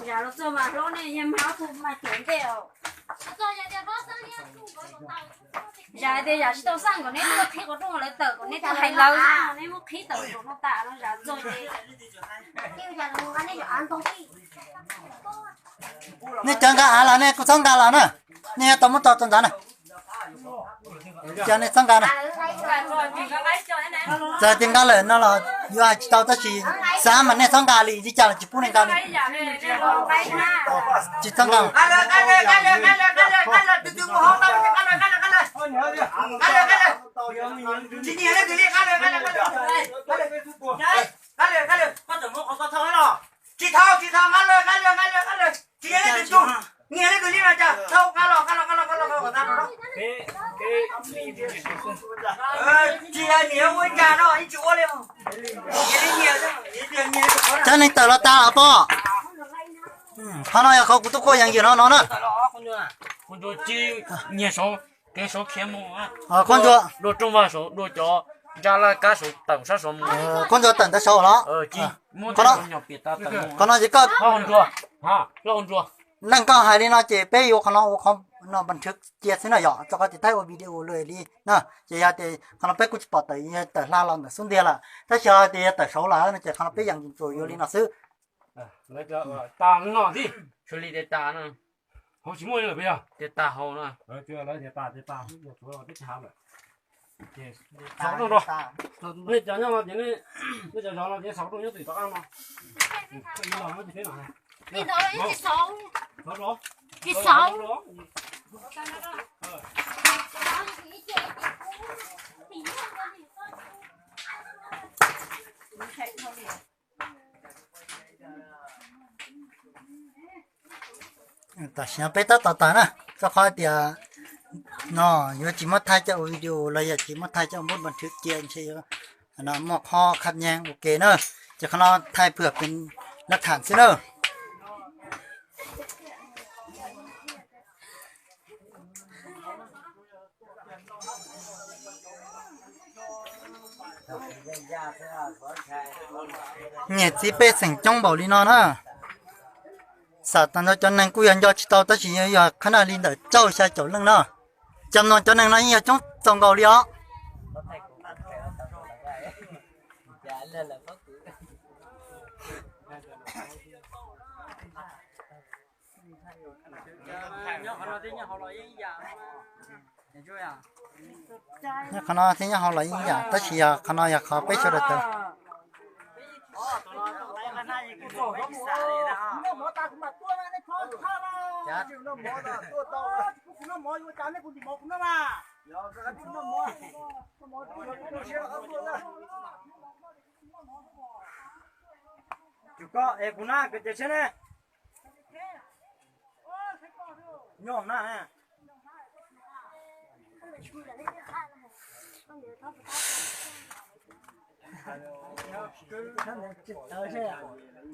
Zam los txog mas hlob nej yog hlob tus mas cem ntej os. Zam tias zam tsis tau xaj kom neb tuaj qhib qhov rooj lawv tawm kom neb tuaj hais lawv, neb muab qhib tawm saum no tas no zam txog ces nej cov nqa av los nej kuj txhob nqa los na, nej yuav tau muab tso rau ntawd na. Cov nej txhob nqa na. Txawm tias nqa lawm no los yuav hais tsis tau tab sis xav mas nej txhob nqa li, li cas los tsis pub nej nqa li. Tsis txhob nqa. Tsis nyiag leej twg li, nqa lawm, nqa lawm, nqa lawm. Tsis thau, tsis thau, nqa lawm, nqa lawm, nqa lawm, nqa lawm. Tsis nyiag leej twg tug, nyiag leej twg li no cas thau nqa los, nqa los, nqa los, nqa los, nqa los. Tsis nyiag ua cas no, ib tsis ua li. Cov neeg tawm los tas los pom. Qhov no yog qhov kuv tuaj kuaj yees yam no no na. Qhov ntsuag tsis nyiag saud, kev saud khiav mus. Qhov ntsuag, dua rooj vag saud, dua cov nraj laj kab saud tawm sab saud mus. Qhov ntsuag tawm ntawd saud los? Qhov no ces koj, leej koj hais li no ces peb yuav qhov no ua qhov no npas nthwv cia xwb na yom, rau qhov tias thaij ua video lawm li na. Ces yog tias qhov no peb kuj tsis pom tawm, yog tawm hla los ntawm xub ntiag lawm, tab sis yog tias yog tawm saud lawm no ces qhov no peb yees tsuas yuav li no xwb. Hauv tsis muaj li lawm peb yog tias tas hauv no. Xauv rooj rau. Nej cov nyob no ces nej cov zov no ces xauv rooj nyob tim tom qab no. Tsis xauv. Tam sim no peb tab tom tas na, rau qhov tias no yuav tsis muab thaij coj ua video los yog tsis muab thaij coj ua npab nthwv cia ntshe yuav muaj qhov khab nyeeb ua ke na, ces qhov no thaij phwm pes lab tham xwb na. Niam txiv pej xeem coob npaum li no na, xam tas no cov neeg kuj yog nco tsis tau tab sis yog qhab naj li ntawm rau xya caum leej na. Cov no cov neeg no yeej yog coob txaus nkaus li os. Nyob qhov no thiab nyob hauv los yeej yam, tab sis yog qhov no yog qhov peb sawv daws tawm. Kuv na, kuv ces siab ne. Nyob na.